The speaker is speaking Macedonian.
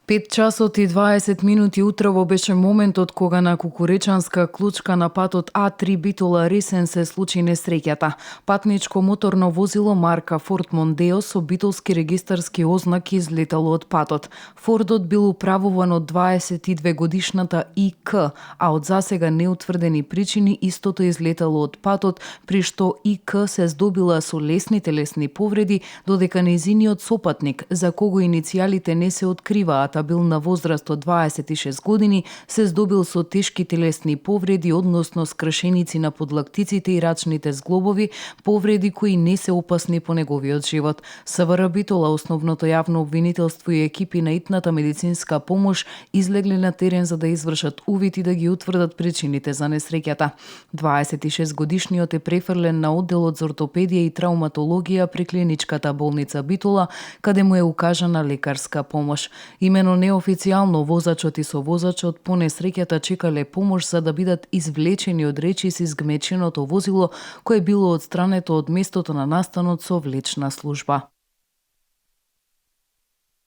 5 часот и 20 минути утрово беше моментот кога на Кукуречанска клучка на патот А3 Битола Ресен се случи несреќата. Патничко моторно возило марка Форд Мондео со битолски регистарски ознаки излетало од патот. Фордот бил управуван од 22 годишната ИК, а од засега неутврдени причини истото излетало од патот, при што ИК се здобила со лесни телесни повреди, додека нејзиниот сопатник, за кого иницијалите не се откриваат, бил на возраст од 26 години, се здобил со тешки телесни повреди, односно скршеници на подлактиците и рачните зглобови, повреди кои не се опасни по неговиот живот. СВР Битола, основното јавно обвинителство и екипи на итната медицинска помош излегле на терен за да извршат увид и да ги утврдат причините за несреќата. 26 годишниот е префрлен на одделот за ортопедија и травматологија при клиничката болница Битола, каде му е укажана лекарска помош. Имено неофицијално возачот и совозачот по несреќата чекале помош за да бидат извлечени од речис изгмеченото возило кое било отстрането од местото на настанот со влечна служба.